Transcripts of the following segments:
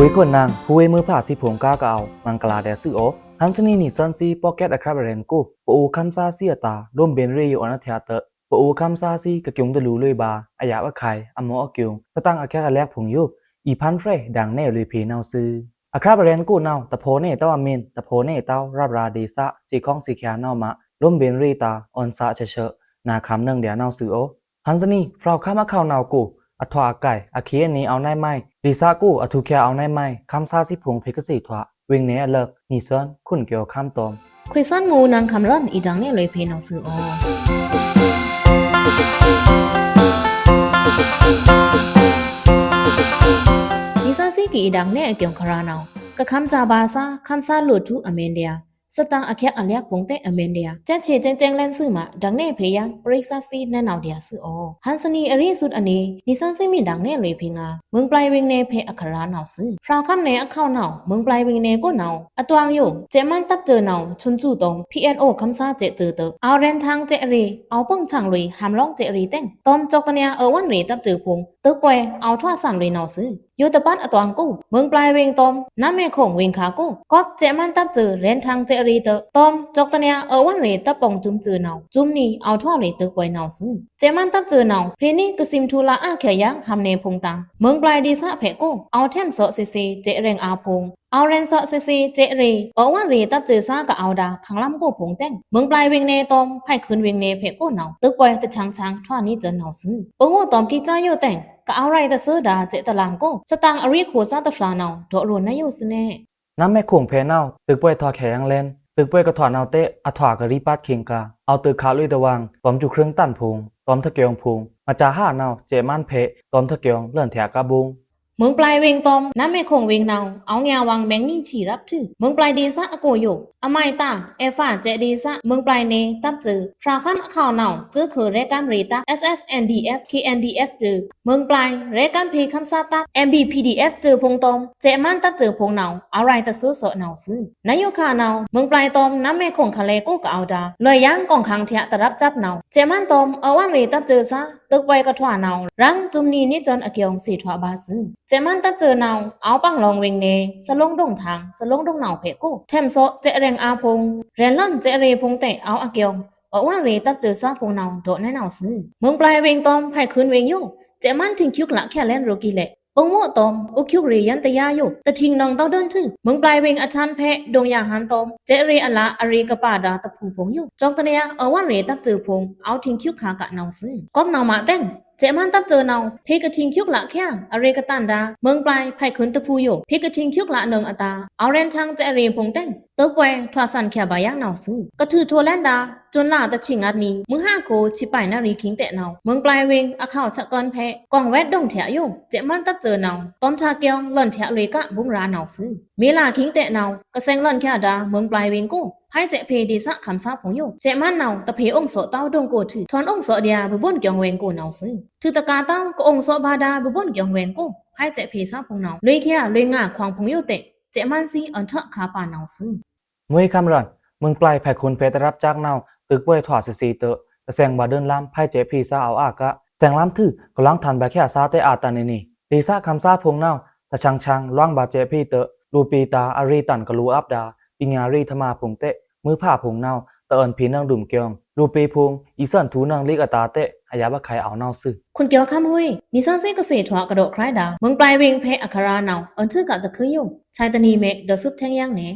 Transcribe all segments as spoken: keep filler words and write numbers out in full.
ခွေခွန်နင် ဖူးဝေးမွိုးဖါသီးဖိုင်ႏ ကားကအဝ်ႏ မဂ်လာႏဒျာႏသွူသြ။ ဟန်ႏသနီꩻ နီသွဉ်းသီး podcast အခြပ် ရဲဉ်ႏအကို ပအိုဝ်ႏခမ်းသားသီးအတာႏ လိုမ်းဗဉ်ႏရေꩻယိုအွောန်ႏအထျꩻတွော့ꩻ ပအိုဝ်ႏခမ်းသားသီးကကျူံႏတလူႏလွေꩻဗာႏ အယပ်ꩻခုဲင်ႏ အမော့အကျူံႏ သတင်ꩻအချက်အလက်ဖိုင်ႏယို အီႏဖန်းဖြယ်ဒင်ႏနယ်လွေꩻဖေႏနဝ်ꩻသွူ။ အခြပ် ရဲဉ်ႏအကိုနဝ်ꩻ တဖောꩻနယ်တဝ်းအမင်း တဖော်နယ်တဝ်းရပ်ꩻရာႏဒေႏသ သေႏခေါင်းသေႏချာနဝ်ꩻမꩻ လိုမ်းဗဉ်ႏရေꩻတာႏ အွောန်ႏသꩻအချက်အချက် နာႏခံႏနွောင်ႏဒျာႏနဝ်ꩻသွူ။ ဟန်ႏသနီꩻ ဖြုဝ်ႏခမ်းအခြပ်နဝ်ꩻအကို အထွာအကိုင်ႏ အခေႏအနယ်ႏအဝ်ႏနယ်ꩻမိုင်း ဒေႏသကို အထူႏချာအဝ်ႏနယ်ꩻမိုင်း ခမ်းသားသီးဖိုင်ႏဖေႏကသေထွာ ဝေင်နယ်အလက် နီသွဉ်း ခွန်ကျော်ခမ်း တွမ် ခွေႏသွဉ်းမူႏနင်ႏခံႏရဲဉ်ႏ အီႏဒင်ႏနယ်လွေꩻဖေႏနဝ်ꩻသွူ။ နီသွဉ်းသီးကအီႏဒင်ႏနယ်အကျိုင်ႏခရာနဝ်ꩻ ကခမ်းသားဗာႏသ ခမ်းသားလိုꩻထူႏအမင်းဒျာႏ သတင်ꩻအချက်အလက်ဖိုင်ႏတဲ့ အမင်းဒျာႏ စဲ့ꩻချေစဲ့ꩻစဲ့ꩻလန်းသွူမꩻ ဒင်ႏနယ်ဖေႏယင်း ပရိသတ်သီးနဲနဝ်ꩻဒျာႏသွူ။ ဟန်ႏသနီꩻ အရီးသွူတ်းအနီꩻ နီသွဉ်းသီးမီးဒင်ႏနယ်လွေꩻဖေႏငါႏ မိူင်းပျိုင်ꩻဝေင်နယ်ဖေႏအခရာနဝ်ꩻသွူ။ ဖြုဝ်ႏခမ်းနယ်အခြပ်နဝ်ꩻ မိူင်းပျိုင်ꩻဝေင်နယ်ကိုနဝ်ꩻ အတွင်ꩻယို စဲ့ꩻမန်းတပ်စွိုꩻနဝ်ꩻ သွဉ်းသွူတွမ် PNO ခမ်းသားစဲ့ꩻစွိုꩻတွော့ꩻ အဝ်ႏရဲဉ်ႏထင်စဲ့ꩻရေꩻ အဝ်ႏပုင်ꩻဆင်ꩻလွေꩻ ဟမ်ႏလွင်ꩻစဲ့ꩻရေꩻတဲ့င် တွမ်ႏကတနီအဝ်ႏဝွန်ရေꩻတပ်စွိုꩻဖိုင်ႏ တိုပ်းပွယ်အဝ်ႏထွာသင်ꩻလွေꩻနဝ်ꩻသွူ။ ယိုတပတ်အတွင်ꩻကို မိူင်းပျိုင်ꩻဝေင်ꩻတွမ်ႏနမ်းမဲခုင်ꩻဝေင်ꩻခါကို ကွပ်ꩻစဲ့ꩻမန်းတပ်စွိုꩻ ရဲဉ်ႏထင်စဲ့ꩻရေꩻတွော့ꩻ တွမ်ႏစွော့ꩻကတနီအဝ်ႏဝွန်ရေꩻတပ်ပွင်ႏစွုမ်စွိုꩻနဝ်ꩻ စွုမ်နီအဝ်ႏထွာလေꩻတိုပ်းပွယ်နဝ်ꩻသွူ။ စဲ့ꩻမန်းတပ်စွိုꩻနဝ်ꩻ ဖေႏနီꩻကသိမ်ꩻထူꩻလꩻအါꩻခဲယင်း ဟမ်ႏနယ်ဖိုင်ႏတၢင် မိူင်းပျိုင်ꩻဒေႏသဖက်ကို အဝ်ႏထဲမ်သော့ꩻသေႏသေႏစဲ့ꩻရဲင်ႏအာဖိုင်ႏ အဝ်ႏရဲဉ်ႏသော့ꩻသေႏသေႏစဲ့ꩻရေꩻ အဝ်ႏဝွန်ရေꩻတပ်စွိုꩻသကအဝ်ႏဒၣ် ခင်ႏလမ်းကိုဖိုင်ႏတဲ့င် မိူင်းပျိုင်ꩻဝေင်နယ်တွမ်ႏ ဖဲင်ꩻခုန်ဝေင်နယ်ဖက်ကိုနဝ်ꩻ တိုပ်းပွယ်တချင်ႏချင်ႏ ထွာနံႏစွိုꩻနဝ်ꩻသွူ။ ပဝုတွမ်ႏကီꩻစာယိုတဲ့င် ကအဝ်ႏရဲꩻတသွိဒါ စဲ့ꩻတလင်ကို သတင်ꩻအရီးခိုꩻသားတဖြာနဝ်ꩻ ဒေါ့ꩻလိုꩻနဝ်ꩻယိုသွူနဲ နမ်းမဲခုင်ꩻဖဲနဝ်ꩻ တိုပ်းပွယ်ထွာခဲယင်းလဲန် တိုပ်းပွယ်ကထွာနဝ်ꩻတဲ့ အထွာကရီးပတ်ꩻခင်ႏက အဝ်ႏတိုပ်းခꩻလွေꩻတဝင် တွမ်ႏစူꩻခုင်းတန်ဖိုင်ႏ တွမ်ႏထကျွင်ဖိုင်ႏ မကြာဟနဝ်ꩻ စဲ့ꩻမန်းဖဲ တွမ်ႏထကျွင် လွဉ်ထျꩻကဗုင်ႏ မိူင်းပျိုင်ꩻဝေင်တွမ်ႏ နမ်းမဲခုင်ꩻဝေင်နဝ်ꩻ အဝ်ႏငွေဝွင်မဲင်နံချီရပ်ထု မိူင်းပျိုင်ꩻဒေႏသအကိုယို အမိုက်တာ F စဲ့ꩻဒေႏသ မိူင်းပျိုင်ꩻနယ်တပ်စွိုꩻ ဖြုဝ်ႏခမ်းအခြပ်နဝ်ꩻ သွူခိုရယ်ႏကမ်းရေတပ် SSNDF KNDFစွိုꩻ မိူင်းပျိုင်ꩻရဲႏကမ်းဖေႏခမ်းသားတပ် MBPDFစွိုꩻဖိုင်ႏတွမ်ႏ စဲ့ꩻမန်းတပ်စွိုꩻဖိုင်ႏနဝ်ꩻ အဝ်ႏရဲꩻတသွိသော့နဝ်ꩻသွူ။ နဝ်ꩻယိုခါနဝ်ꩻ မိူင်းပျိုင်တွမ်ႏ နမ်းမဲခုင်ꩻခလဲကိုကအဝ်ႏဒါ လွေꩻယင်းကွင်ႏခင်ႏထျꩻတရပ်ႏစပ်နဝ်ꩻ စဲ့ꩻမန်းတွမ်ႏ အဝ်ႏဝွန်ရေꩻတပ်စွိုꩻသား တိုပ်းပွယ်ကထွာနဝ်ꩻ ရင်ႏသွုမ်နီနံႏစွိုင်ႏအကျိုင်ႏသေထွာဗာႏသွူ။ စဲ့ꩻမန်းတပ်စွိုꩻနဝ်ꩻ အဝ်ႏပင်လောင်ꩻဝေင်နယ် သလုင်းဒွုံထင် သလုင်းဒွုံနဝ်ꩻဖက်ကို ထဲမ်သော့ꩻစဲ့ꩻရဲင်ႏအာဖိုင်ႏ ရဲဉ်ႏလွဉ်ꩻစဲ့ꩻရေꩻဖိုင်ႏတဲ့ အဝ်ႏအကျိုင်ႏ အဝ်ႏဝွန်ရေꩻတပ်စွိုꩻသားဖိုင်ႏနဝ်ꩻ ဒေါ့ꩻနဲနဝ်ꩻသွူ။ မိူင်းပျိုင်ꩻဝေင်တွမ်ႏ ဖဲင်ꩻခုန်ဝေင်ယို စဲ့ꩻမန်းထိင်ꩻခုက်ꩻလꩻခဲလ᩻ရိုꩻကီးလဲ့ ပဝုတွမ်ႏ အိုက်ခုက်ရေꩻယဉ်တရားယို တထိင်ꩻနောင်ႏတောင်တွင်းထု မိူင်းပျိုင်ꩻဝေင်အထန်ႏဖဲ ဒွုံယဟန်တွမ်ႏ စဲ့ꩻရေꩻအလꩻ အရေꩻကပါဒါႏတဖူဖိုင်ႏယို စောင့်တနေ အဝ်ႏဝွန်ရေꩻတပ်စွိုꩻဖိုင်ႏ အဝ်ႏထိင်ꩻခုက်ꩻခါကနဝ်ꩻသွူ။ ကွပ်ꩻနဝ်ꩻမတဲင် စဲ့ꩻမန်းတပ်စွိုꩻနဝ်ꩻ ဖေႏကထိင်ꩻခုက်ꩻလꩻခဲ အရေꩻကတန်ဒါႏ မိူင်းပျိုင်ꩻ ဖဲင်ꩻခုန်တဖူယို ဖေႏကထိင်ꩻခုက်ꩻလꩻနွောင်ꩻအတာႏ အဝ်ႏရဲဉ်ႏထင်စဲ့ꩻရေꩻဖိုင်ႏတဲ့င် တိုပ်းပွယ်ထွာသင်ꩻခဲဗာႏယင်းနဝ်ꩻသွူ။ ကထုးထိုꩻလဲန်ဒါႏ စွိုင်လꩻတဆံငါတ်နံၤ မုဟကို ဆီပိုင်နရီႏခိင်ႏတဲ့နဝ်ꩻ မိူင်းပျိုင်ꩻဝေင် အခြပ်စက်ကွန်ႏဖဲ ကွင်ႏဝဲဒွုံထျꩻယို စဲ့ꩻမန်းတပ်စွိုꩻနဝ်ꩻ တွမ်ႏထကျွင် လွဉ်ထျꩻလွေꩻကဗုံႏရာနဝ်ꩻသွူ။ မေလခင်ႏတဲ့နဝ်ꩻ ကသင်လွဉ်ထျꩻဒါႏ မိူင်းပျိုင်ꩻဝေင်ကို ဖဲင်ꩻစဲ့ꩻဖေႏဒေႏသခမ်းသားဖိုင်ႏယို စဲ့ꩻမန်းနဝ်ꩻ တဖေႏအိုင်သော့ꩻတဝ်းဒွုံကိုထု ထွန်အိုင်သော့ꩻဒျာႏ ဗွုဗွန်ကျွင်ဝေင်ကိုနဝ်ꩻသွူ။ ထုတကာတဝ်း ကအိုင်သော့ꩻဗာဒါႏ ဗွုဗွန်ကျွင်ဝေင်ကို ဖဲင်ꩻစဲ့ꩻဖေႏသားဖိုင်ႏနဝ်ꩻ လွေꩻခဲလွေꩻငါခွင်ဖိုင်ႏယိုတဲ့ စဲ့ꩻမန်းသီး အွန်ထွတ်ခါပါနဝ်ꩻသွူ။ မွေးခမ်းရန် မိူင်းပျိုင်ꩻဖဲင်ꩻခုန်ဖေႏတရပ်ႏစပ်နဝ်ꩻ တိုပ်းပွယ်ထွာသီးသီးတဲ့ တသင်ꩻဗာႏဒွုံလမ်း ဖဲင်ꩻစဲ့ꩻဖေႏသားအဝ်ႏအါက သင်ꩻလမ်းထု ကလွင်းထန်ဗာႏခဲသားတဲ့အာတန်နေနေ ဒေႏသခမ်းသားဖိုင်ႏနဝ်ꩻ တချင်ꩻချင်ꩻ လွင်းဗာႏစဲ့ꩻဖေႏတဲ့ လိုꩻပေႏတာႏ အရေꩻတန်ကလိုꩻအပ်ဒါႏ ပညာရေꩻထမဖိုင်ႏတဲ့ မွိုးဖါဖိုင်ႏနဝ်ꩻ တအွဉ်ဖေႏနွောင်ꩻဒုမ်ကျွင် လိုꩻပေႏဖိုင်ႏ အီႏသွဉ်ထူနွောင်ꩻလိတ်အတာႏတဲ့ အယပ်ꩻအခဲအဝ်ႏနဝ်ꩻသွူ။ ခွန်ကျော်ခမ်းဟူ နီသွဉ်းသီးကသေထွာ ကဒေါ့ꩻခြဲဒါႏ မိူင်းပျိုင်ꩻဝေင်ဖေႏအခရာနဝ်ꩻ အွန်ထွတ်ကတခုယို ဆာင်တနံၤမဲ ဒေါ်စုပ်ထဲင်ယင်းနေ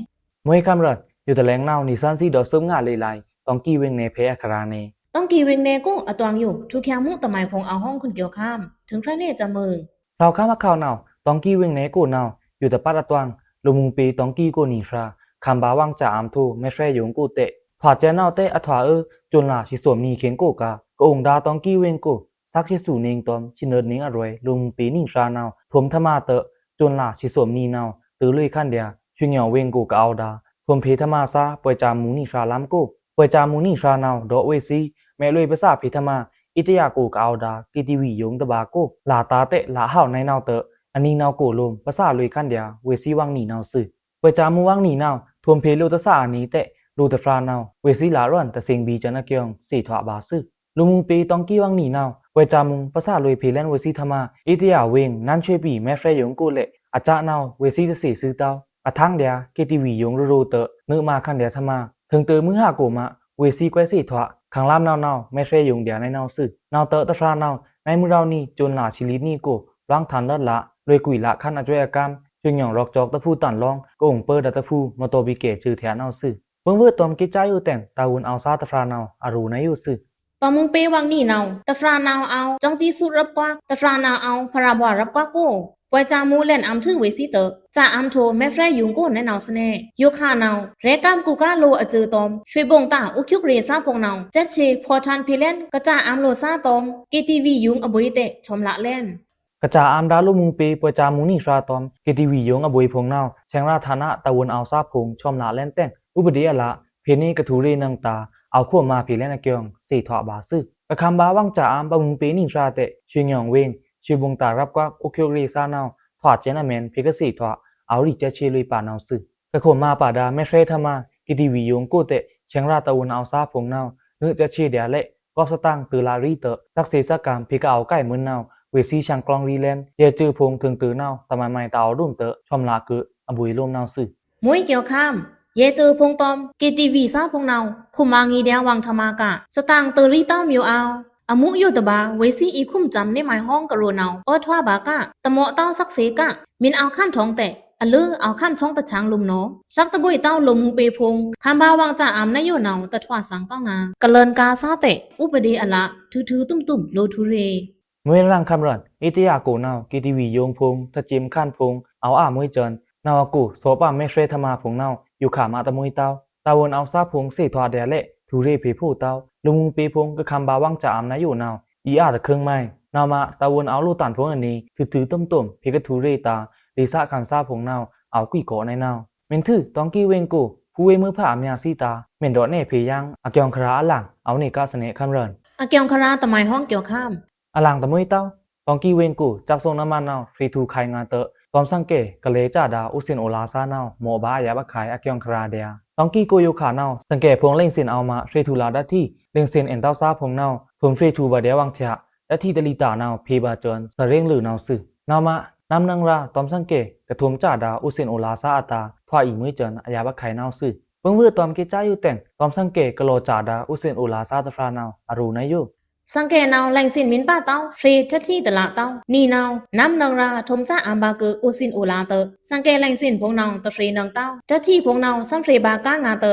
မွေးခမ်းရန် ယိုတလဲင်နဝ်ꩻ နီသွဉ်းသီးဒေါ်စုပ်ငါလေလံ တောင်ႏကီးဝေင်နယ်ဖေႏအခရာနေ တောင်ႏကီးဝေင်နယ်ကို အတွင်ႏယို ထူႏခဲမူးတမိုင်းဖိုင်ႏအဟောင်း ခွန်ကျော်ခမ်း ထိုင်ဖြတ်နေကြမုင် ဖြုဝ်ႏခမ်းအခြပ်နဝ်ꩻ တောင်ႏကီးဝေင်နယ်ကိုနဝ်ꩻ ယိုတပတ်အတွင်ႏ လိုꩻမူးပေတောင်ႏကီးကိုနံꩻဖြာ ခမ်းဗာႏဝွင်ꩻစ᩻အမ်ႏထို မဲဖြဲယုံႏကိုတဲ့ ထွာစဲ့ꩻနဝ်ꩻတဲ့ အထွာအွော စွိုင်လꩻသီးသွမ်နံၤခင်ကိုက ကအိုင်ဒါတောင်ႏကီးဝေင်ကို သက်သီးသူနင်းတွမ် သီးနွတ်နင်းအရွယ် လိုꩻမူးပေနံꩻဖြာနဝ်ꩻ ထွမ်ႏထမတဲ့ စွိုင်လꩻသီးသွမ်နံၤနဝ်ꩻ တိုလွေꩻခန်ႏဒျာႏ ဆွေညောင်ဝေင်ကိုကအဝ်ႏဒါႏ ထွမ်ႏဖေႏထမသား ပွယ်စာမူးနံꩻဖြာလမ်းကို ပွယ်စာမူးနံꩻဖြာနဝ်ꩻ ဒေါ့ꩻဝေ့သီး မဲလွေꩻပသဖေႏထမ အီတယကိုကအဝ်ႏဒါႏ KTVယုံႏတဗာႏကို လꩻတာႏတဲ့ လꩻဟဝ်ꩻနဲနဝ်ꩻတဲ့ အနံၤနဝ်ꩻကိုလိုမ် ပသလွေꩻခန်ႏဒျာႏ ဝေ့သီးဝွင်နံၤနဝ်ꩻသွူ။ ပွယ်စာမူးဝွင်နံၤနဝ်ꩻ ထွမ်ႏဖေႏလိုꩻတသအနံၤတဲ့ လိုꩻတဖြာနဝ်ꩻ ဝေ့သီးလꩻရွဉ်တသင်ဘီႏစွိုင်ꩻအကျိုင်ႏ သေထွာဗာႏသွူ။ လိုꩻမူးပေတောင်ႏကီးဝွင်နံၤနဝ်ꩻ ပွယ်စာမူး ပသလွေꩻဖေႏလဲန်ဝေ့သီးထမ အီတယဝေင် နန်းရွှေပြည် မဲဖြဲယုံႏကိုတဲ့ အစနဝ်း ဝေ့စံတသ့သွူတောင်း အထန်းဒျာ KTV ယုံရရိုတိူး နွေဦးမခန်းဒျာထမ ထိုင်တို မွိုးဟကိုမ ဝေ့စံကွဲးသေထွာ ခန်လမ်းနဝ်နဝ် မဲဖြဲယုံဒျာနဲနဝ်သွူ။ နဝ်တိူးတဖြာနဝ် နွေဦးမရဝ်နံ ကျွန်လ ဆီလီနံကို လွောင်ထန်လတ်လ လွေကွီလခန်းအစွဲအကမ်း ဆွေညွန့်ရော့က်စွောက်တဖူတန်လောင်း ကအုံပၢဒၣ်တဖူ မတော်ဘီကဲ စွေထွာနဲနဝ်သွူ။ ပူင်ဝွေတွမ်ကေတ်စါယိုတဲင် တာဝန်အောက်စားတဖြာနဝ် အရိုနဲယိုသွူ။ ပမူပေဝွံနံနဝ် တဖြာနဝ်အောဝ် ကျောင်းကြီးစုရပ်ကွက် တဖြာနဝ်အောဝ် ဖရာဘွာရပ်ကွက်ကို ပွဲစားမှုလျှော့အမ်းထွူဝေ့စံတိူး စံအမ်းထို မဲဖြဲယုံကိုနဲနဝ်သွူနဲ့ ယိုခါနဝ် ရဲကမ်ကူကားလိုအကျိုးတွမ် ရွှေဘုံသာ ဦးဖြိုးရေ စားဖုံနဝ် ကျက်ချေဖော်ထန်ဖီလန် ကစံအမ်းလိုစားတွမ် KTV ယုံအဘွေတဲ ဆွမ်လလဲန်။ ကစံအမ်းဒါလိုမူပေ ပွဲစားမှုနံဖြာတွမ် KTV ယုံအဘွေဖုံနဝ် ဆဲင်ရာဌာန တာဝန်အောက်စားဖုံ ဆွမ်လလဲန်တဲင် ဥပဒေအလ ဖေႏနေကထူႏရေနွံတာ အောက်ခွိုမဖီလန်အကျိုး သွေထွာဗာသွူ။ ကခမ်ဗာဝွံစံအမ်း ပမူပေနံဖြာတဲ ရွှေညွန့်ဝင်း ရွှေဘုံသာရပ်ကွက် ဦးဖြိုးရေ စားနဝ် ထွာစဲနမဲန် ဖေႏကသွေထွာ အောက်ရီကျက်ချေလွေဗာနဝ်သွူ။ ကခွိုမဗာဒါ မဲဖြဲထမ KTV ယုံကိုတဲ ဆဲင်ရာတာဝန်အောက်စားဖုံနဝ် နွေဦးကျက်ချေဒျာလဲ ကော့စတန်တိုလာရီတိူး စက်သေစက်ကန် ဖေႏကအဝ်ကိုင်မွိုန်နဝ် ဝေ့စံဆန်ကလွင်ရီလဲန် ယဲစွေဖုံထိုင်တိုနဝ် တမန်မိုင်တအော်ရုံတိူး ဆွမ်လကဵု အဘွေလိုမ်းနဝ်သွူ။ မွေးကျော်ခမ်း ယဲစွေဖုံတွမ် KTV စားဖုံနဝ် ခွိုမငီဒျာဝွံထမက စတန်တိုရီတဝ်ယိုအောဝ် အမူယိုတဗာ ဝေ့စံအီခွိုမ်စံမ် နေမိုင်ဟွံကရိုနဝ် အိုထွာဗာက တမော့တဝ်စက်သေက မင်းအောင်ခမ်းထွင်တဲ အလို အောင်ခမ်းထွင်တချံင်လိုမ်းနဝ် စက်တဘွေတဝ်လိုမူပေဖုံ ခမ်ဗာဝွံစံအမ်းနယိုနဝ် တထွာစံတဝ်နဝ် ကလန်ကားစားတဲ ဥပဒေအလ ထူထူတုမ်တုမ် လိုထူရေ။ မွေးရန်ခမ်ရန် အီတယာကိုနဝ် KTV ယုံဖုံ တစံမ်ခမ်းဖုံ အောက်အမွေးစွောန် နဝ်အကို သောပမဲဖြဲထမဖုံနဝ် ယိုခါမတမွေးတဝ် တာဝန်အောက်စားဖုံသွေထွာဒျာလဲ ထူရေဖေႏဖုံတဝ် လိုမူပေဖုံ ကခမ်ဗာဝွံစံအမ်းနယိုနဝ် အီအတခိုင်မိုင် နဝ်မ တာဝန်အောက်လိုတန်ဖုံအနံ ထူထူတုမ်တုမ် ဖေႏကထူႏရေတာ ဒေသခံစားဖုံနဝ် အောက်ကွီကောနဲနဝ် မင်းထူး တောင်ကြီးဝင်းကို ဖူဝေးမွေးဖအမြာစီတာ မင်းတို့နဲ့ဖေႏယင်း အကျိုးခရာအလံ အောက်နေကစနေခမ်ရန် အကျိုးခရာတမိုင်ဟွံကျော်ခမ်း အလံတမွေးတဝ် တောင်ကြီးဝင်းကို စက်သုံးနံပါတ်နဝ် ဖြေထူခိုင်ငါတ တွမ်စံကဲ ကလဲစဒါ ဦးစင်အိုလာစားနဝ် မော့ဗာအယပ်အခိုင် အကျိုးခရာဒျာ တောင်ကြီးကိုယိုခါနဝ် စံကဲဖုံလင်းစင်အောက်မ ဖြေထူလဒတ်ထီ လင်းစင်အင်တဝ်စားဖုံနဝ် ထုံဖြေထူဗာဒျာဝွံထျာ ဒတ်ထီတလီတာနဝ် ဖေႏဗာစွောန် သရင်လိုနဝ်သွူ နဝ်မ နမ်နင်ရာ တွမ်စံကဲ ကထုံစဒါ ဦးစင်အိုလာစားအတာ ထွာအီမွေးစွောန် အယပ်အခိုင်နဝ်သွူ ပူင်ဝွေတွမ်ကေတ်စါယိုတဲင် တွမ်စံကဲ ကလဲစဒါ ဦးစင်အိုလာစားတဖြာနဝ် အရိုနဲယို စံကဲနဝ် လင်းစင်မင်းပါတဝ် ဖြေထထီတလတဝ် နံနဝ် နမ်နင်ရာ ထုံစံအမ်းဗာကွို ဦးစင်အိုလာတ စံကဲလင်းစင်ဖုံနဝ် တဖြေနင်တဝ် ထထီဖုံနဝ် စံဖြေဗာကါငါတ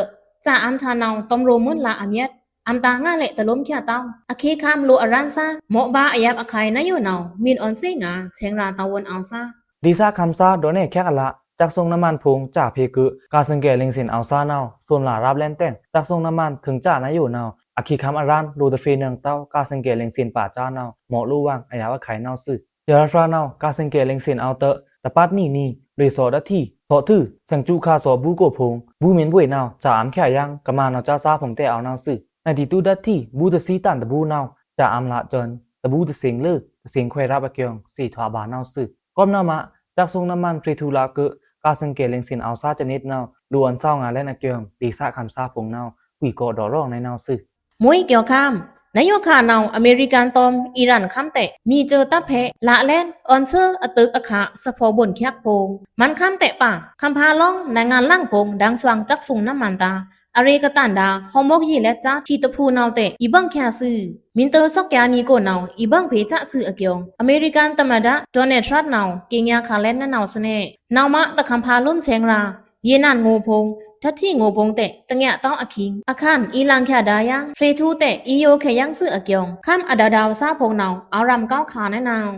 စံအမ်းထနဝ် တွမ်ရိုမွိုန်လအမျတ် အမ်တာငါလဲတလိုမ်းချာတဝ် အခေခမ်းလိုအရန်စား မော့ဗာအယပ်အခိုင်နယိုနဝ် မင်းအောင်သွေငါ ဆဲင်ရာတာဝန်အောက်စား ဒေသခံစားတို့နဲ့ချက်အလ စက်သုံးနံပါတ်ဖုံ စံဖြေကွို ကါစံကဲလင်းစင်အောက်စားနဝ် သွမ်လရပ်လဲန်တဲင် စက်သုံးနံပါတ်ထိုင်စနယိုနဝ် အခေခမ်းအရန် လိုတဖြေနင်တဝ် ကါစံကဲလင်းစင်ပါစနဝ် မော့လိုဝွံ အယပ်အခိုင်နဝ်သွူ ယရဖြာနဝ် ကါစံကဲလင်းစင်အောက်တ တပတ်နံနံ လွေသော့ဒတ်ထီ သော့ထူ စံကဵုခါသော့ဘူကိုဖုံ ဘူမင်းဘွေနဝ် စံအမ်းချာယင်း ကမနဝ်စံစားဖုံတဲအောက်နဝ်သွူ နံတီတူဒတ်ထီ ဘူတသီတန်တဘူနဝ် စံအမ်းလစွောန် တဘူတသင်လႃ တသင်ခွဲရပ်အကျိုး သွေထွာဗာနဝ်သွူ ကွမ်နဝ်မ စက်သုံးနံပါတ်ဖြေထူလကွို ကါစံကဲလင်းစင်အောက်စားစနစ်နဝ် လိုအွန်သောင်းငါလဲန်အကျိုး ဒေသခံစားဖုံနဝ် ကွီကောဒေါ်ရောင်းနဲနဝ်သွူ မွေးကျော်ခမ်း နယိုခါနဝ် အမေရိကန်တွမ် အီရန်ခမ်းတဲ မီးကျိုးတပ်ဖဲ လလဲန် အွန်သွူအတုကအခါ သဖော်ဘွန်ချက်ဖုံ မန်ခမ်းတဲပါ ခမ်းဖာလောင်း နိုင်ငံလမ်းဖုံ ဒင်သွင်စက်သုံးနံပါတ်တာ အရေကတန်ဒါ ဟော်မုတ်ယီလက်ကြား ထီတဖူနဝ်တဲ အီဘင်ချာသွူ မင်းတိုသော့ကျာနံကိုနဝ် အီဘင်ဖေႏစသွူအကျိုး အမေရိကန်သမ္မတ ဒေါ်နယ်ထရမ့်နဝ် ကြေညာခါလဲန်နဲနဝ်သွူနဲ နဝ်မ တခမ်းဖာလိုမ်းဆဲင်ရာ ရေနံငိုဖုံ ထထီငိုဖုံတဲ တညတဝ်အခိင် အခန်း အီလင်ချာဒါယင်း ဖြေထူတဲ အီယိုခဲယင်းသွူအကျိုး ခမ်းအဒါဒါဝစားဖုံနဝ် အရမ်ကောက်ခါနဲနဝ်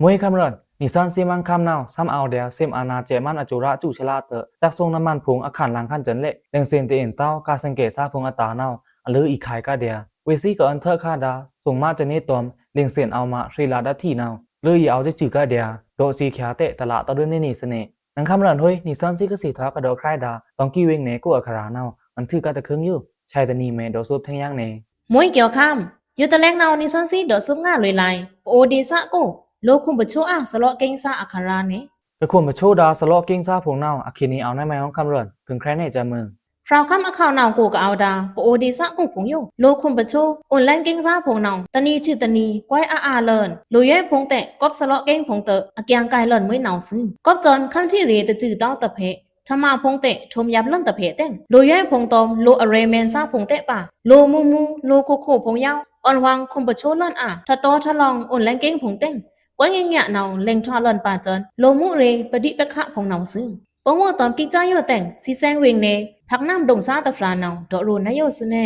မွေးခမ်းရန် နီသွဉ်းသွဉ်းမန်ခမ်းနဝ် သမ်အောက်ဒျာ သမ်အာဏာကျဲမန်အကျိုးရကျူဆလတ စက်သုံးနံပါတ်ဖုံ အခန်းလမ်းခန်းစွောန်လဲ လင်းစင်တအင်တဝ် ကါစံကဲစားဖုံအတာနဝ် အလိုအီခိုင်ကဒျာ ဝေ့စံကအွန်ထွဲခါဒါ သွင်မစနစ်တွမ် လင်းစင်အောက်မ ဖြေလဒတ်ထီနဝ် လိုအီအောက်စကျူကဒျာ ဒေါ်သီချာတဲ တလတရွေးနေနေစနေ နင်ခမ်းရန်ဟွေး နီသွဉ်းသွဉ်းကသီထွာကဒေါ်ခရိုင်ဒါ တောင်ကြီးဝင်းနယ်ကိုအခရာနဝ် အန်ထုကတခုံယို ဆဲတနံမဲဒေါ်စုပ်ထင်းယင်းနေ မွေးကျော်ခမ်း ယိုတလဲင်နဝ် နီသွဉ်းသွသွဉ်းဒေါ်စုပ်ငါလွေလိုက် ပအိုဒေသကို လိုခွုံပချိုးအ သလော့ကင်းစားအခရာနေ ကခွုံပချိုးဒါ သလော့ကင်းစားဖုံနဝ် အခေန့ၣ် အောက်နဲမဲဟွံခမ်းရန် ခုံခရဲနဲစမုံ ဖြောဝ်ခမ်းအခေါက် နဝ်ꩻကိုကအိုဒါ ပအိုဒေႏသကိုဖုံႏယို လိုꩻခုမ်ပချိုး အိုန်လဲင်းကိန်းစားဖုံႏနဝ်ꩻ တနံၤထုတနံၤ ကွဲးအာအါလန် လိုꩻယွဲဖုံႏတဲ့ ကော့ဖြစလော့ကိန်းဖုံႏတွော့ အကျဲင်ကိုင်လန်မွဲနဝ်ꩻသွူ။ ကော့ဖြစွန်ႏ ခမ်းထီရေတစုတောင်းတဖဲ ထမာဖုံႏတဲ့ ထုံႏယပ်လန်တဖဲတဲင် လိုꩻယွဲဖုံႏတွမ် လိုꩻအရေမဲန်စားဖုံႏတဲ့ပါ လိုꩻမူမူ လိုꩻခိုခိုဖုံႏယဝ် အွန်ဝွင်ခုမ်ပချိုးလန်အာ ထတောထလောင် အိုန်လဲင်းကိန်းဖုံႏတဲင် ကွဲးငေးငျးနဝ်ꩻ လဲင်ထွာလန်ပါစွန်ႏ လိုꩻမူရေ ပဒိပက္ခဖုံႏနဝ်ꩻသွူ။ ပဝွော့တွမ်ကိကျာယိုတဲင် ဆီစဲင်ဝေင်နယ် ဖက်နမ်ဒိုင်ꩻသားတဖြာနဝ်ꩻ ဒေါ့ရိုꩻနုဲင်းယိုသွူနေ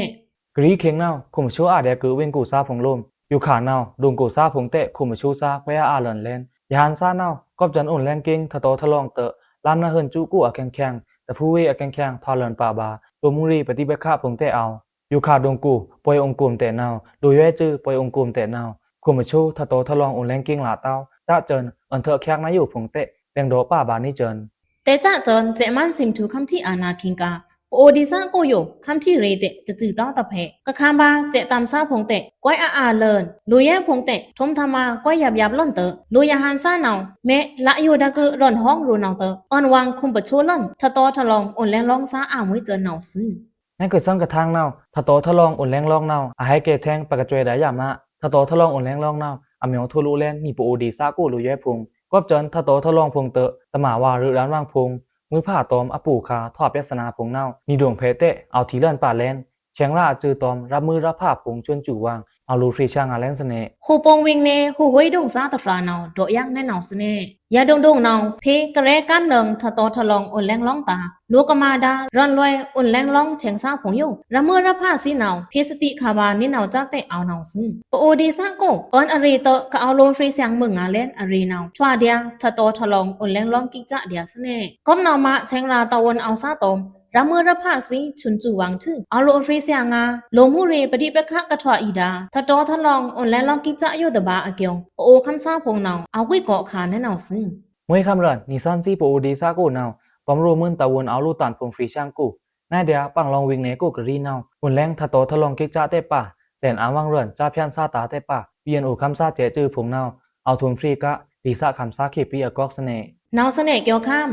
ကရီးခေင်ႏနဝ်ꩻ ခုမ်ပချိုးအာဒျာကဝေင်ကိုꩻသားဖုံႏလိုမ် ယိုခါနဝ်ꩻ ဒိုင်ကိုꩻသားဖုံႏတဲ့ ခုမ်ပချိုးသား ကွဲးအာအါလန်လဲန် ယဟန်ႏသားနဝ်ꩻ ကော့ဖြစွန်ႏအိုန်လဲင်းကိန်း ထတောထလောင်တွော့ လမ်းနဟန်ႏစုကိုအကဲင်ꩻခဲင် တဖူဝေးအကဲင်ꩻခဲင် ထွာလန်ပါဗာ လိုꩻမူရေ ပဒိပက္ခဖုံႏတဲ့အဝ် ယိုခါဒိုင်ကို ပွဲအုံကိုမ်တဲ့နဝ်ꩻ လိုꩻယွဲစွူ ပွဲအုံကိုမ်တဲ့နဝ်ꩻ ခုမ်ပချိုး ထတောထလောင် အိုန်လဲင်းကိန်းလꩻတဝ် တစွန်ႏ အွန်ထွဲꩻနုဲင်းယိုဖုံႏတဲ့ လဲင်ဒေါ့ပါဗာနံးစွန်ႏ တဲꩻစွန်ႏ စဲ့ꩻမန်းသိမ်ꩻထူꩻ ခမ်းထီအာဏာခိင်ꩻက ပအိုဒေႏသကိုယို ခမ်းထီရေတဲ့ တစုတောင်းတဖဲ ကခမ်းဗာ စဲ့ꩻတမ်ႏသားဖုံႏတဲ့ ကွဲးအာအါလန် လိုꩻယွဲဖုံႏတဲ့ ထုံႏထမာ ကွဲးယပ်ယပ်လန်တွော့ လိုꩻယဟန်ႏသားနဝ်ꩻ မဲလယိုဒကွောန်ဟွံရိုနဝ်တွော့ အွန်ဝွင်ခုမ်ပချိုးလန် ထတောထလောင် အိုန်လဲင်းလောင်စားအာမွဲစွန်ႏနဝ်ꩻသွူ။ နကစံကထင်နဝ်ꩻ ထတောထလောင် အိုန်လဲင်းလောင်နဝ်ꩻ အဟဲကဲထဲင် ပကစွဲဒါယမး ထတောထလောင် အိုန်လဲင်းလောင်နဝ်ꩻ အမျော်ထိုလိုလဲန် နီပအိုဒေႏသကို လိုꩻယွဲဖုံႏ ကော့ဖြစွန်ႏ ထတောထလောင်ဖုံႏတွော့ တမာဝါ ရွေးရန်ဝွင်ဖုံႏ မွိုးဖါတွမ် အပိုခါ ထွာပြဿနာဖုံႏနဝ်ꩻ နီဒိုင်ဖဲတဲ့ အဝ်ထီလန်ပါလဲန် ဆဲင်ရာအစွူတွမ် ရပ်မွိုးရပ်ဖါဖုံႏ စွန်ႏစုဝွင် အဝ်လိုꩻဖြေရှာငါလဲန်သွူနေ ဟူပုံဝိင်နယ် ဟူဝွေးဒိုင်ꩻသားတဖြာနဝ်ꩻ ဒေါ့ယပ်နုဲင်းနဝ်သွူနေ ယဒိုင်ဒိုင်နဝ်ꩻ ဖေႏကရဲကမ်းလင် ထတောထလောင် အိုန်လဲင်းလောင်တာႏ လိုꩻကမာဒါ ရွန်လွဲ အိုန်လဲင်းလောင်ဆဲင်စားဖုံႏယို ရပ်မွိုးရပ်ဖါသွီနဝ်ꩻ ဖေႏသတိခါဗာနုဲင်းနဝ်ꩻ စွူတဲ့ အဝ်နဝ်သွူ။ ပအိုဒေႏသကို အွန်အရေတွော့ ကအဝ်လိုꩻဖြေရှာမွဲငါလဲန် အရေနဝ်ꩻ ထွာဒျာ ထတောထလောင် အိုန်လဲင်းလောင်ကိကျာဒျာသွူနေ ကော့ဖြနဝ်ꩻမး ဆဲင်ရာတဝွန်အဝ်သားတွမ် ရပ်မွိုးရပ်ဖါသွီ စွန်ႏစုဝွင်ထွူ အဝ်လိုꩻဖြေရှာငါ လိုꩻမူရေ ပဒိပက္ခကထွာအီဒါ ထတောထလောင် အိုန်လဲင်းလောင်ကိကျာယိုတဗာအကျိုး ပအိုခမ်းသားဖုံႏနဝ်ꩻ အဝ်ကွိတ်ကောခါနုဲင်းနဝ်သွူ မွဲခမ်းရွန် နီသွဉ်းသွီပအိုဒေႏသကိုနဝ်ꩻ တွမ်ရိုမွိုင်းတဝွန်အဝ်လိုꩻတန်ဖိုင်ဖြေရှာကို နဒျာ ပင်လောင်ဝိင်နယ်ကိုကရီးနဝ်ꩻ အိုန်လဲင်းထတောထလောင်ကိကျာတဲ့ပါ လဲန်အာဝွင်ရွန်ကြားဖြတ်သားတာႏတဲ့ပါ ပီအန်အိုခမ်းသားစဲ့ꩻစွူဖုံႏနဝ်ꩻ အဝ်ထုံဖြေက ဒေႏသခမ်းသားခေပ်ပီအကွက်သွူနေ နဝ်သွူနေ ကျိုးခမ်း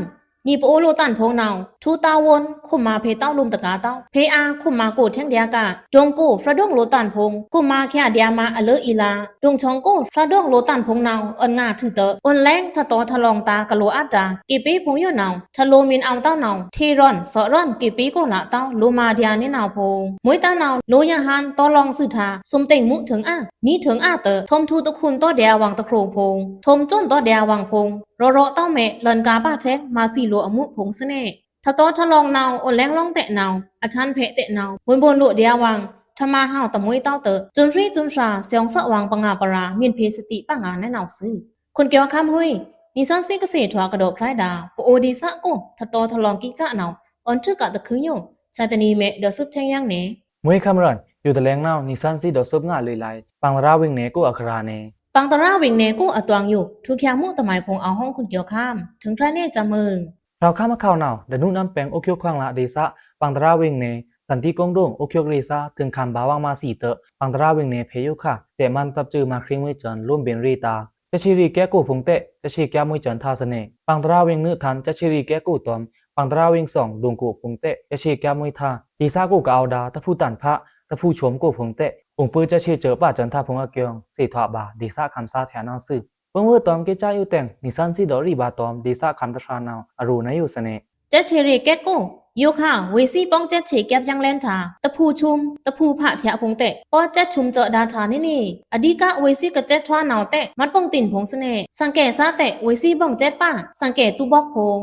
နီပအိုလိုꩻတန်ဖိုင်နဝ်ꩻ ထူးတဝွန် ခုမ်မါဖေႏတဝ်းလိုမ်တကာႏတဝ်း ဖေႏအာခုမ်မါကိုထဲင်ဒျာက ဒိုင်ကိုဖြတ်ဒိုင်လိုꩻတန်ဖိုင် ခုမ်မါချာဒျာမါအလွေအီလာ ဒိုင်ချောင်ကိုဖြတ်ဒိုင်လိုꩻတန်ဖိုင်နဝ်ꩻ အွန်ငါထွူတွော့ အိုန်လဲင်းထတောထလောင်တာႏကလိုꩻအပ်တာႏ ကေပ်ပေဖိုင်ယိုနဝ်ꩻ ထလိုꩻမုင်ꩻအဝ်တဝ်းနဝ်ꩻ ထေရွန်သော့ရွန် ကေပ်ပေကိုလာႏတဝ်း လိုꩻမာဒျာနဲနဝ်ဖိုင် မွဲတဝ်းနဝ်ꩻ လိုꩻယဟန်သော့လွင်သွူထာႏ သုမ်တိန်မူထွင်အာ နွီထွင်အာတွော့ ထုံထုူတခွုန်သော့ဒျာဝွင်တခရိုဖိုင် ထုံစွန်သော့ဒျာဝွင်ဖိုင် ရောရောတဝ်းမဲလွန်ကာႏပါထဲင် မါသီလိုꩻအမူဖိုင်သွူနေ ထတောထလောင်နဝ်ꩻ အိုန်လဲင်းလောင်းတဲ့နဝ်ꩻ အထန်ဖေတဲ့နဝ်ꩻ ဘွန်ဘွန်လိုꩻဒျာဝွင် ထမါဟဝ်တမွဲတဝ်းတွော့ စွန်ဖြီစွန်ဖြာႏ သွင်သွဝွင်ပငါပရာႏ မုၼ်ဖေႏသတိပငါနဲနဝ်သွူ ခွန်ကျိုးခမ်းဟွံ နီသွဉ်းသွီကသီထွာကဒီးဖြိုင်ဒါ ပအိုဒေႏသကို ထတောထလောင်ကိကျာနဝ်ꩻ အွန်ထွူကအတခွိုင်ယို ဆာတနီမဲဒီးသွူပ်ထဲင်ယင်းနေ မွဲခမ်းရွန် ယိုတလဲင်နဝ်ꩻ နီသွဉ်းသွီဒီးသွူပ်ငါလွေꩻလၢ ပင်တရာဝိင်နယ်ကိုအကရာန့ၣ် ပင်တရာဝိင်နယ်ကိုအတွင်ယို ထူချာႏမူတမိုင်ဖိုင် အဝ်ဟွံခွန်ကျိုးခမ်း ထိုင်ဖြိုင်နေစမုင် ဖြောဝ်ခမ်းအခေါက်နဝ်ꩻ ဒနုနမ်းပဲင်အိုးချွိုက်ခွင်လꩻဒေႏသ ပင်တရာဝိင်နယ် သန္တိကုန်းဒိုင်အိုးချွိုက်ရေသါ ထိုင်ခမ်းဗာႏဝင်မါသီတွော့ ပင်တရာဝိင်နယ်ဖေႏယိုခါ စဲ့ꩻမန်းတပ်စွူမါခရံာ်မွဲစွန်ႏ လိုမ်းဗဉ်ႏရေတာႏ စက်ခြေရီကဲကိုဖိုင်တဲ့ စက်ခြေကဲမွဲစွန်ႏထာႏသွူနေ ပင်တရာဝိင်နယ်ထန် စက်ခြေရီကဲကိုတွမ် ပင်တရာဝိင်သွင် ဒိုင်ကိုဖိုင်တဲ့ စက်ခြေကဲမွဲထာႏ ဒေႏသကိုကအဝ်ဒါ တဖူတန်ဖ တဖူချုံကိုဖိုင်တဲ့ အိုင်ပိုစက်ခြေစွူပါစွန်ႏထာႏဖိုင်အကျိုး သေထွာဗာႏ ဒေႏသခမ်းသားထဲနဝ်သွူ ပင်ဝွေတွမ်ကိကျာယိုတဲင် နီသွဉ်းသွီဒီးရီဗာႏတွမ် ဒေႏသခမ်းသားထဲနဝ် အရိုနယိုသွူနေ စက်ခြေရီကဲကို ယိုခါ ဝေ့သွီပေါင်းစက်ခြေကဲယင်းလဲန်ထာႏ တဖူချုံ တဖူဖထဲဖိုင်တဲ့ ပေါင်းစက်ချုံစွူဒါထာႏနေနေ အဓိကဝေ့သွီကစက်ထွာနဝ်တဲ့ မတ်ပုံတင်ဖိုင်သွူနေ သင်ကဲသားတဲ့ ဝေ့သွီပေါင်းစက်ပါ သင်ကဲတူဗွောက်ဖိုင်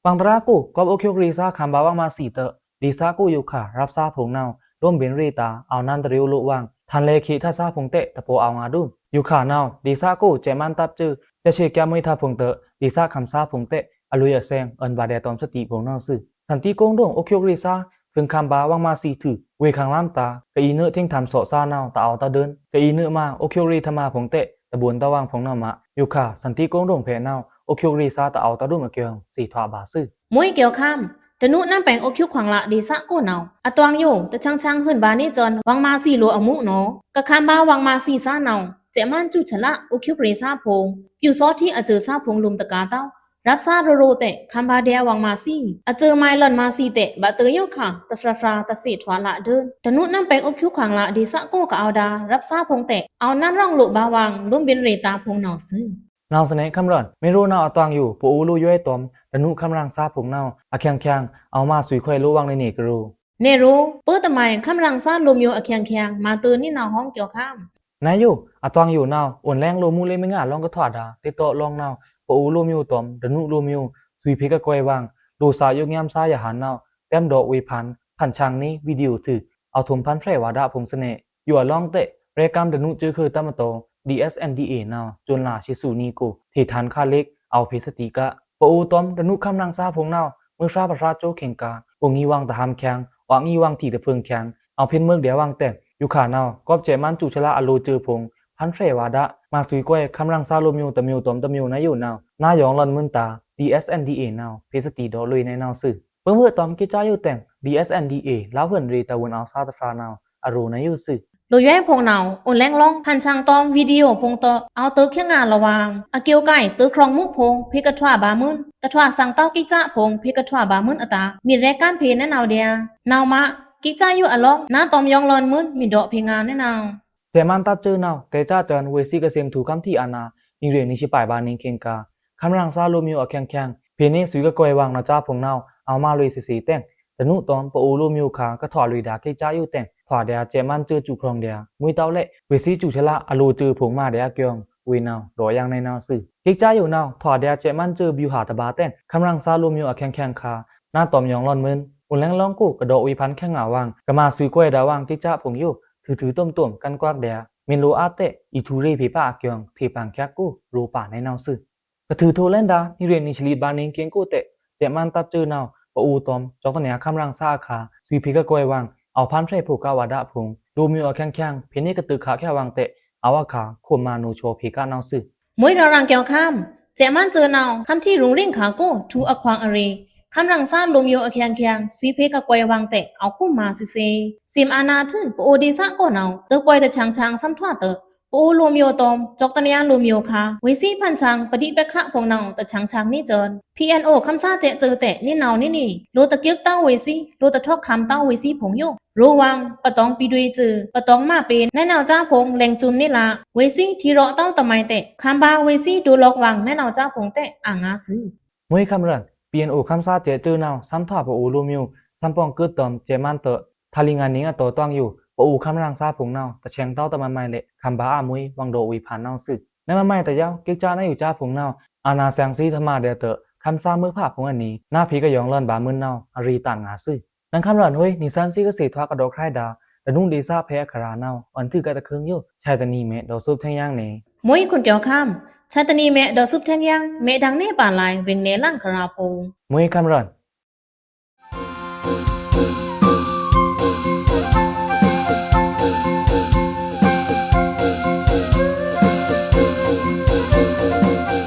ပင်တရာကို ကောပ်အိုးချွိုက်ရေသါ ခမ်းဗာႏဝင်မါသီတွော့ ဒေႏသကိုယိုခါ ရပ်သားဖိုင်နဝ် လိုမ်းဗဉ်ႏရေတာႏ အဝ်နန်တရေအိုလိုဝွင် ထန်လဲခေတ်ထသားဖိုင်တဲ့ တပော်အဝ်ငါဒုံ ယိုခါနဝ် ဒေႏသကို စဲ့ꩻမန်းတပ်စွူ စက်ခြေကဲမွဲထာႏဖိုင်တွော့ ဒေႏသခမ်းသားဖိုင်တဲ့ အလွေအသဲင် အွန်ဗာႏဒျာတွမ်သတိဖိုင်နဝ်သွူ သန္တိကုန်းဒိုင်အိုးချွိုက်ရေသါ ထိုင်ခမ်းဗာႏဝင်မါသီထွူ ဝေ့ခမ်းလမ်းတာႏ ကအီနွဲ့ထိင်ထမ်းသော့သားနဝ် တအဝ်တဒိုင် ကအီနွဲ့မါ အိုးချွိုက်ရေထမါဖိုင်တဲ့ တဘွန်တဝွင်ဖိုင်နဝ်မး ယိုခါ သန္တိကုန်းဒိုင်ဖေႏနဝ် အိုးချွိုက်ရေသါ တအဝ်တဒိုင်အကျိုး သေထွာဗာႏသွူ မွဲကျိုးခမ်း ဒနုနမ်းပဲင်အိုးချွိုက်ခွင်လ᩻ဒေႏသကိုနဝ် အတွင်ယို တချင်ချင်ဟွံဗာႏနေစွန်ႏ ဝင်မါသီလိုꩻအမူနဝ် ကခမ်းဗာႏဝင်မါသီသားနဝ် စဲ့ꩻမန်းစွူချလ အိုးချွိုက်ရေသါဖိုင် ပြုစောထီးအစွူသားဖိုင်လိုမ်တကာႏတဝ်း ရပ်စားရိုရိုတဲ့ ခမ်းပါဒျာႏဝင်မႃးသီး အစၢးမုဲင်လွန်မႃးသီးတဲ့ ဗိုက်တိုယိုခါ တဖြာဖြာတသ့ထွာလဒိုး တနုနမ်းပဲဥပ်ခုခင်လဒေသကိုကအိုဒါ ရပ်စားဖိုင်တဲ့ အိုနန်းရောင်လိုဗာႏဝင် လုမ်းဗဉ်ရေတာဖိုင်နဝ်ꩻသွူ။ နဝ်ꩻသနယ် ခမ်းရင်ꩻ မ့ရိုနဝ်ꩻအသွင်ယို ပအိုလိုယွဲတုမ် တနုခမ်းရင်ꩻသားဖိုင်နဝ်ꩻ အချက်ချက် အိုမုဲင်သွူခွဲလိုဝ်ဝင်နေနေကရို နဲရို ပဵုတမုဲင် ခမ်းရင်ꩻသားလိုမျိုးအချက်ချက် မတုနေနဝ်ꩻဟောင်းကျော်ခမ်း နယို အသွင်ယိုနဝ်ꩻ အိုန်လဲင်းလိုမူလေးမငါလောင်းကထွာဒါ တစ်တော့လောင်းနဝ်ꩻ ပအိုလိုမျိုးတုမ် တနုလိုမျိုး သွူဖေႏကကွဲဝင် လိုꩻသာယိုညမ်းသားယဟန်နဝ်ꩻ တဲမ်းဒေါ့ꩻဝေႏဖန်ႏ ဖန်ႏချင်နေ ဗီဒီယိုထွူ အိုထုမ်ဖန်ဖြဲဝါဒဖိုင်သနယ် ယိုအလောင်းတဲ့ ရဲကမ်းတနုစဲးခွိုတမ်ꩻတော့ ဒီအက်စ်အန်ဒီအေနဝ်ꩻ စွန်လါသီးသွူနီကို ထေထန်ခါလစ် အိုဖေႏသတိက ပအိုတုမ် တနုခမ်းရင်ꩻသားဖိုင်နဝ်ꩻ မွိုးဖြားပဖြားစိုခင်ကါ အိုငီဝင်တဟမ်းချက် အိုငီဝင်ထီတဖုင်ချက် အိုဖေႏမွိုးဒျာႏဝင်တဲ့ ယိုခါနဝ်ꩻ ကောပ်ချက်မန်းစူဆလအလိုစဲးဖိုင် ဖန်ဖြဲဝါဒ မသွူခွဲ ခမ်းရင်ꩻသားလိုမျိုး တမျိုးတုမ်တမျိုးနယိုနဝ်ꩻ နယောင်လွန်မုဲင်တာ ဒီအက်စ်အန်ဒီအေနဝ်ꩻ ဖေႏသတိဒေါ့လွေꩻနဝ်ꩻသွူ။ ပမွိုးတုမ် ကစ်ချာယိုတဲ့ ဒီအက်စ်အန်ဒီအေ လဝ်ႏဟွဉ်ရေတာဝန်အိုသားတဖြာနဝ်ꩻ အရိုနယိုသွူ။ လိုယွဲဖိုင်နဝ်ꩻ အိုန်လဲင်းလောင်း ဖန်ႏချင်တုမ် ဗီဒီယိုဖိုင်တော့ အိုတုခဲငါလဝ်ဝင် အကျော်ကိုက် တုခရွင်မူဖိုင် ဖေႏကထွာဗာႏမုဲင် တထွာသင်တောက် ကစ်ချာဖိုင် ဖေႏကထွာဗာႏမုဲင်အတာ မီးရဲကမ်းဖေႏနဝ်ꩻဒျာႏ နဝ်ꩻမ ကစ်ချာယိုအလောင်း နတုမ်ယောင်လွန်မုဲင် မီးဒေါ့ဖေႏငါနဝ်ꩻ။ ချက်မန်းတပ်စဲးနဝ်ꩻ တဲချက်ချက် ဝေႏသွူကသ့မ်ထူႏခမ်းထီအာဏာ နီရေနီသွူပိုင်ဗာႏနေခင်ကါ ခမ်းရင်ꩻသားလိုမျိုးအချက်ချက် ဖေႏနေသွူကကွဲဝင်နဝ်ꩻသားဖိုင်နဝ်ꩻ အိုမုဲင်လွေꩻသီးသီးတဲ့ တနုတုမ် ပအိုလိုမျိုးခါ ကထွာလွေဒါ ကစ်ချာယိုတဲ့ ထွာဒျာႏ ချက်မန်းစဲးစူခရွင်ဒျာႏ မွိုးတောက်လဲ့ ဝေႏသွူစူဆလအလိုစဲးဖိုင်မဒျာႏကွင် ဝေႏနဝ်ꩻ ဒေါ့ယင်နေနဝ်သွူ။ ကစ်ချာယိုနဝ်ꩻ ထွာဒျာႏ ချက်မန်းစဲးဗျူဟာတဘါတဲ့ ခမ်းရင်ꩻသားလိုမျိုးအချက်ချက်ခါ နတုမ်ယောင်လွန်မုဲင် အိုန်လဲင်းလောင်းကို ကဒေါ့ꩻဝေႏဖန်ႏခဲငါဝင် ကမသွူခွဲဒါဝင် ကစ်ချာဖိုင်ယို ထွူထွူတုမ်တုမ် ကန်းကွက်ဒျာႏ မ့ၢ်လိုအပ်တဲ့ အီထူရေဖေႏပါအကွင် ထေပန်ချက်ကို ရိုပါနေနဝ်သွူ။ ကထွူထိုလဲဒါ နီရေနီသွူလီဗာႏနေခင်ကိုတဲ့ ချက်မန်းတပ်စဲးနဝ်ꩻ ပအိုတုမ် ကျောက်တနေခမ်းရင်ꩻသားအခါ သွူဖေႏကကွဲဝင် အိုဖန်ဖြဲဖိုင်ကဝါဒဖိုင် လိုမျိုးအချက်ချက် ဖေႏနေကတုခါခဲဝင်တဲ့ အိုအခါ ခွမ်မနုချောဖေႏကနဝ်သွူ။ မွိုးရောင်ရင်ကျော်ခမ်း ချက်မန်းစဲးနဝ်ꩻ ခမ်းထီရုံရင်းခါကို ထူအခွင်အရေ ခမ်းရင်ꩻသားလိုမျိုးအချက်ချက် သွူဖေႏကကွဲဝင်တဲ့ အိုခွမ်မသီးသီး သီးမအာဏာထွူ ပအိုဒေသကိုနဝ်ꩻ တပွိုင်တချက်ချက် သမ်ꩻထွာတဲ့ ပအိုလိုမျိုးတုမ် ကျောက်တနေလိုမျိုးခါ ဝေႏသွူဖန်ချက် ပဋိပက္ခဖိုင်နဝ်ꩻ တချက်ချက်နေစဲး ပီအန်အိုခမ်းသားစဲးစဲးတဲ့ နေနဝ်နေနေ လိုတကွိုက်တောက်ဝေႏသွူ လိုတထွက်ခမ်းတောက်ဝေႏသွူဖိုင်ယို ရိုဝင် ပတောင်ပီဒွေစဲး ပတောင်မပေနဝ်ꩻသားဖိုင် လဲင်စုံနေလဝ် ဝေႏသွူထီရော့တောက်တမုဲင်တဲ့ ခမ်းပါဝေႏသွူဒိုလော့ꩻဝင်နဝ်ꩻသားဖိုင်တဲ့ အငါသွူ။ မွိုးခမ်းရင် ပီအန်အိုခမ်းသားစဲးစဲးနဝ်ꩻ သမ်ꩻထွာပအိုလိုမျိုး သမ်ꩻပွင်ကွိုတ်တုမ် ချက်မန်းတဲ့ ထရီငါနေအတော်သွင်ယို ပအိုခမ်းရင်ꩻသားဖိုင်နဝ်ꩻ တချက်တောက်တမုဲင်လဲ့ ခမ်းပါအမွိုး ဝင်ဒေါ့ꩻဝေႏဖန်ႏနဝ်သွူ။ နမုဲင်တယဝ် ကစ်ချာနယိုသားဖိုင်နဝ်ꩻ အာဏာသင်သွူထမဒျာႏတဲ့ ခမ်းသားမွိုးဖဖိုင်အနံၤ နဖေႏကယောင်လွန်ဗာႏမုဲင်နဝ်ꩻ အရေတန်ငါသွူ။ နင်ခမ်းရင်ဟွေး နီသွဉ်းသွူကသ့ထွာကဒေါ့ꩻခြဲဒါ တနုဒေသဖေႏအခရာနဝ်ꩻ အွဉ်ႏထွူကတခုံယို ချက်တနံၤမဲ့ ဒေါ့ꩻသွူပ်ထဲင်ယင်နေ။ မွိုးခွန်ကျော်ခမ်း ချက်တနံၤမဲ့ ဒေါ့ꩻသွူပ်ထဲင်ယင် မဲ့ဒင်နေပါလဲ ဝေင်နေလင်ခရာဖိုင် မွိုးခမ်းရင်။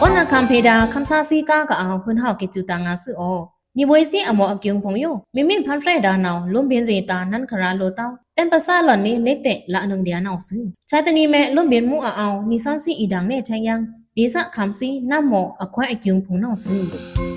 အိုနခမ်းဖေႏဒါ ခမ်းသားသွူကါကအဝ် ဟုန်ဟဝ်ကစ်စုတငါသွူအို နီဗွေႏသွူအမော့အကျုံဖိုင်ယို မီမီဖန်ဖြဲဒါနဝ်ꩻ လုမ်းဗဉ်ရေတာ နန်းခရာလိုတောက် တဲမ်းပသာလွန်နေ လက်တဲ့ လနုံဒျာနဝ်သွူ။ ချက်တနံၤမဲ့ လုမ်းဗဉ်မူအအဝ် နီသွဉ်းသွူအီဒင်နေထဲင်ယင် ဒေသခမ်းသွူ နမော့အခွဲအကျုံဖိုင်နဝ်သွူ။